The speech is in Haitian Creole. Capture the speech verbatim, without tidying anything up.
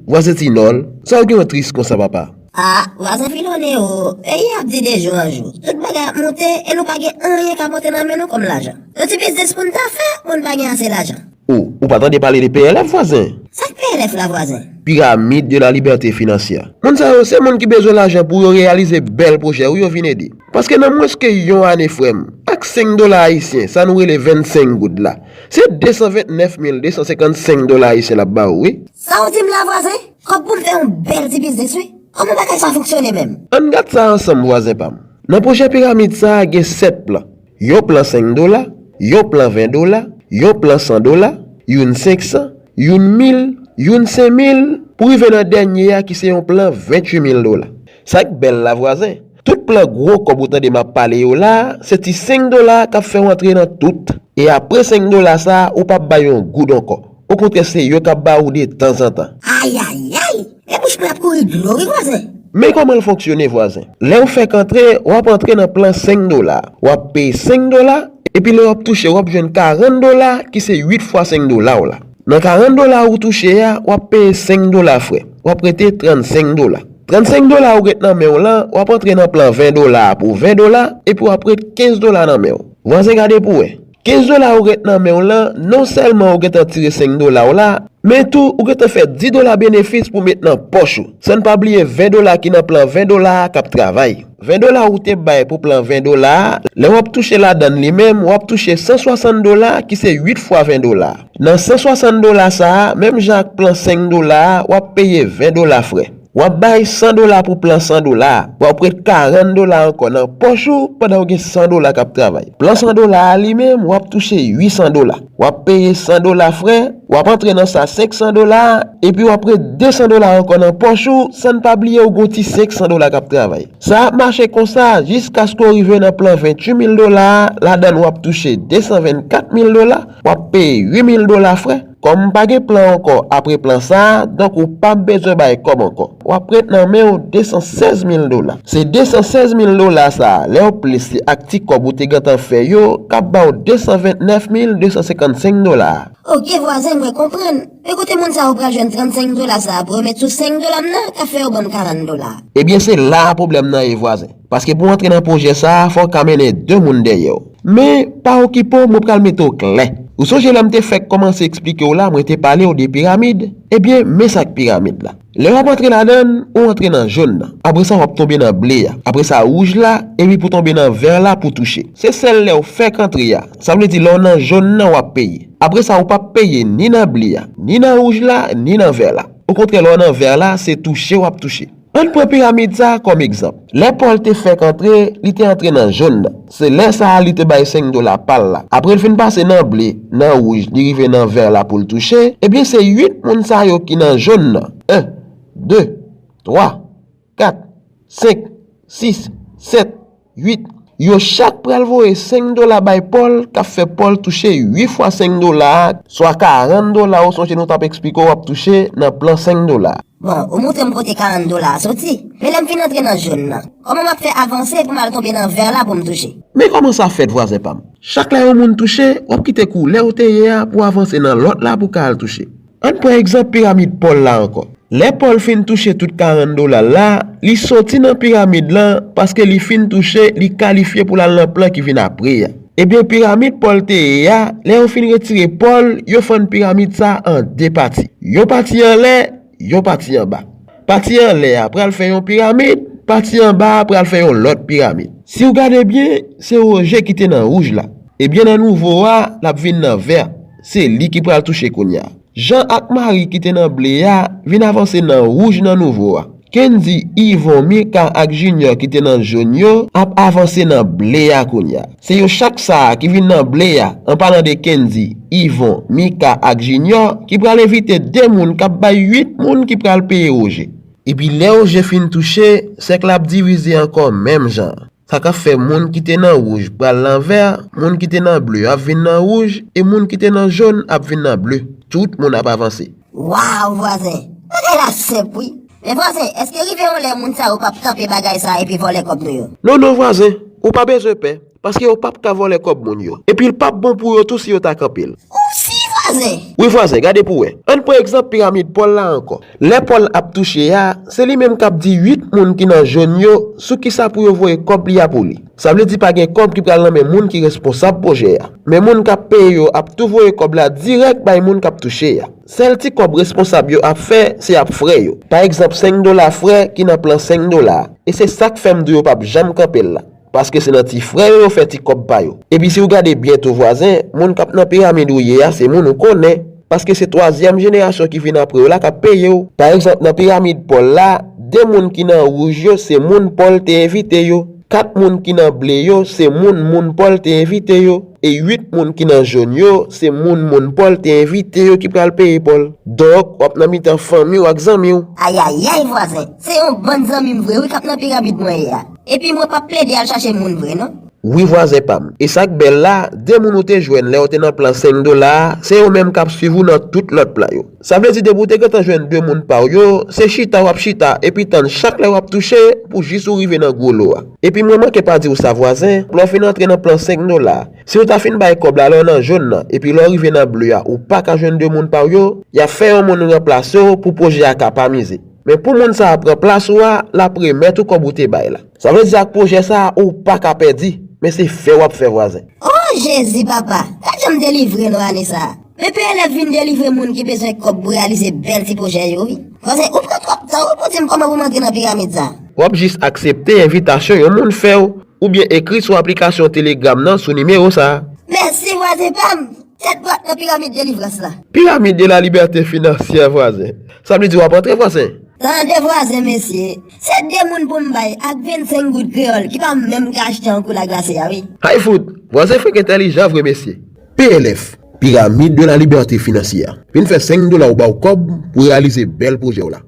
Vwazen Tinòl, sa w gen w tris konsa papa? A, vwazen Filone o, peyi a ap di de jou an jou. Tout bagay ap monte e nou pa gen anyen k ap monte nan men nou kòm lajan. Yon ti biznis pou n ta fè, moun pa gen ase lajan. O, ou pa tande pale de P L F vwazen? Sa k P L F la vwazen? Pyramide de la liberté financière. Moun sa yo se moun ki bezwen lajan pou yo reyalize bèl pwojè wi yo vin ede. Paske nan mwens ke yon ane frè m, ak senk dola ayisyen, sa nou rele vennsenk goud la, se de san vennèf mil de san senkannsenk dola ayisyen l ap ba ou wi. Sa w di m la vwazen? Kòb pou m fè yon bèl ti biznis wi. Kòman bagay sa fonksyone menm? Ann gad sa ansanm vwazen pa m. Nan pwojè piramid sa a gen sèt plan. Yon plan senk dola, yon plan ven dola, yon plan san dola, youn senk san, youn mil, youn senk mil, pou rive nan dènye a ki se yon plan venntuit mil dola. Sa k bèl la vwazen, tout plan gwo kòb ou tande m ap pale yo la, se ti senk dola k ap fè w antre nan tout. E apre senk dola sa a, ou p ap bay yon goud ankò. Okontrè, se yo k ap ba ou de tanzantan. Ayayay! E bouch mwen ap kouri dlo wi vwazen. Men kòman l fonksyone vwazen. Lè w fèk antre, w ap antre nan plan senk dola. W ap peye senk dola, epi lè w ap touche, w ap jwenn karant dola, ki se uit fwa senk dola w la. Nan karant dola ou touche a, w ap peye senk dola frè. W ap rete trannsenk dola. Trannsenk dola ou gen nan men w lan, w ap antre nan plan ven dola a pou ven dola, epi w ap ret kenz dola nan men w. Vwazen gade pou wè. Kenz dola ou gen nan men w lan, non sèlman ou gentan tire senk dola w la, men tou ou gentan fè dis dola benefis pou met nan pòch ou. San n pa bliye ven dola ki nan plan ven dola a k ap travay. Ven dola ou te bay pou plan ven dola a, lè w ap touche ladan l li menm, w ap touche san swasann dola ki se uit fwa ven dola. Nan san swasann dola sa a, menm jan ak plan senk dola a, w ap peye ven dola frè. W ap bay san dola pou plan san dola a. W ap ret karant dola ankò nan pòch ou pandan w gen san dola k ap travay. Plan san dola a li menm, w ap touche uit san dola. W ap peye san dola frè, w ap antre nan sa senk san dola a, epi w ap ret de san dola ankò nan pòch ou, san n pa bliye w gon ti senk san dola k ap travay. Sa ap mache konsa jiskaske w rive nan plan venntuit mil dola a, ladan l w ap touche de san vennkat mil dola, w ap peye uit mil dola frè. Kòm pa gen plan ankò apre plan sa a, donk ou p ap bezwen bay kòb ankò. W ap ret nan men w de san sèz mil dola. Se de san sèz mil dola sa a, lè w plis li ak ti kòb ou te gentan fè yo, k ap ba w de san vennèf mil de san senkannsenk dola a. Oke vwazen, mwen konprann. Men kote moun sa yo pral jwenn trannsenk dola sa a pou yo met sou senk dola m nan, k ap fè yo ban m karant dola? Ebyen, se la a pwoblèm nan ye vwazen. Paske pou w antre nan pwojè sa a, fò w ka mennen de moun dèyè w. Men, pa okipe w, mwen pral mete w klè. Ou sonje lè m te fèk kòmanse eksplike w la, mwen te pale w de piramid? Ebyen, men sa k piramid la. Lè w ap antre ladan l, ou antre nan jòn nan. Apre sa, w ap tonbe nan ble a. Apre sa, wouj la, epi pou tonbe nan vè la pou touche. Se sèl lè w fèk antre a. Sa vle di lè w nan jòn nan, w ap peye. Apre sa, ou p ap peye ni nan ble a, ni nan wouj la, ni nan vè la. Okontrè, lè w nan vè la, se touche w ap touche. Ann pran piramid sa a kòm egzanp. Lè Pòl te fèk antre, li te antre nan jòn nan. Se lè sa a li te bay senk dola pa l la. Apre l fin pase nan ble, nan wouj, li rive nan vè la pou l touche, ebyen se uit moun sa yo ki nan jòn nan. En, de, twa, kat, senk, sis, sèt, uit. Yo chak pral voye senk dola bay Pòl, k ap fè Pòl touche uit fwa senk dola a, swa karant dola, ou sonje nou t ap eksplike w ap touche nan plan senk dola a. Bon, ou montre m kote karant dola a soti. Men lè m fin antre nan jòn nan, kòman m ap fè avanse pou m al tonbe nan vè la pou m touche? Men kòman sa fèt, vwazen pa m? Chak lè yon moun touche, w ap kite koulè w te ye a pou w avanse nan lòt la pou w ka al touche. Ann pran egzanp piramid Pòl la ankò. Lè Pòl fin touche tout karant dola l la, li soti nan piramid lan paske li fin touche, li kalifye pou l al nan plan ki vin apre a. Ebyen, piramid Pòl te ye a, lè yo fin retire Pòl, yo fann piramid sa a an de pati. Yon pati anlè, yon pati anba. Pati anlè a pral fè yon piramid, pati anba a pral fè yon lòt piramid. Si w gade byen, se Woje ki te nan wouj la. Ebyen, nan nouvo a, l ap vin nan vè. Se li ki pral touche kounye a. Jan ak Mari ki te nan ble a vin avanse nan wouj nan nouvo a. Kendy, Yvon, Mika ak Junior ki te nan jòn yo ap avanse nan ble a kounye a. Se yo chak sa a ki vin nan ble a, an palan de Kendy, Yvon, Mika ak Junior, ki pral evite de moun k ap bay uit moun ki pral peye Woje. Epi lè Woje fin touche, sèk la ap divize ankò menm jan an. Sa k ap fè moun ki te nan wouj pral nan vè, moun ki te nan ble ap vin nan wouj, e moun ki te nan jòn ap vin nan ble. Tout moun ap avanse. Waw, vwazen! Bagay la senp, wi. Men vwazen, èske rive yon lè moun sa yo p ap kanpe bagay sa epi vòlè kòb nou yo? Non, non, vwazen. Ou pa bezwen pè, paske yo p ap ka vòlè kòb moun yo. Epi l p ap bon pou yo tou si yo ta kanpe l. Ou si vwa Vwazen! Wi vwazen, gade pou w wè. Ann pran egzanp piramid Pòl la ankò. Lè Pòl ap touche a, se li menm k ap di uit moun ki nan jòn yo sou kisa pou yo voye kòb li a pou li. Sa vle di pa gen kòb ki pral nan men moun ki responsab pwojè a. Men moun k ap peye yo ap tou voye kòb la dirèk bay moun k ap touche a. Sèl ti kòb responsab yo ap fè, se ap frè yo. Pa egzanp, senk dola frè ki nan plan senk dola a. E se sa k fè m di w yo p ap janm kanpe l la. Paske se nan ti frè yo yo fè ti kòb pa yo. Epi si w gade byen tou vwazen, moun k ap nan piramid ou ye a, se moun ou konnen. Paske se twazyèm jenerasyon ki vin apre w la k ap peye w. Pa egzanp, nan piramid Pòl la, de moun ki nan wouj yo, se moun Pòl te envite yo. Kat moun ki nan ble yo, se moun moun Pòl te envite yo. E uit moun ki nan jòn yo, se moun moun Pòl te envite yo ki pral peye Pòl. Donk, w ap nan mitan fanmi w ak zanmi w. Ayayay, vwazen! Se yon bann zanmi m vre wi k ap nan piramid mwen ye a. Epi mwen p ap plede al chache moun vre non. Wi vwazen pa m. E sa k bèl la, de moun ou te jwenn lè w te nan plan senk dola a, se yo menm k ap swiv ou nan tout lòt plan yo. Sa vle di depi w te gentan jwenn de moun pa w yo, se chita w ap chita epi tann chak lè w ap touche pou jis ou rive nan gwo lo a. Epi mwen manke pa di w sa vwazen, lè w fin antre nan plan senk dola a, si w ta fin bay kòb la lè w nan jòn nan, epi lè w rive nan ble a ou pa ka jwenn de moun pa w yo, y ap fè yon moun ranplase w pou pwojè a ka pa mize. Men pou moun sa a pran plas ou a, l ap remèt ou kòb ou te bay la. Sa vle di ak pwojè sa a ou pa ka pèdi, men se fè w ap fè vwazen. O Jezi papa, gad jan m delivre non ane sa a. Men P L F vin delivre moun ki bezwen kòb pou reyalize bèl ti pwojè yo wi. Vwazen, ou pran twòp tan wi pou di m kòman pou m antre nan piramid sa a. W ap jis aksepte envitasyon yon moun fè w, oubyen ekri sou aplikasyon Telegram nan sou nimewo sa a. Mèsi vwazen pa m! Tèt dwat nan piramid delivrans la. Piramid de la libète finansyè vwazen. Sa vle di w ap antre vwazen? Tande vwazen mesye, se de moun pou m bay ak vennsenk goud kreyòl ki pa menm ka achte yon kola glase a wi. Hay fout, vwazen frenk entèlijan vre mesye. P L F, piramid de la libète finansyè. Vin fè senk dola ou ba w kòb pou reyalize bèl pwojè w la.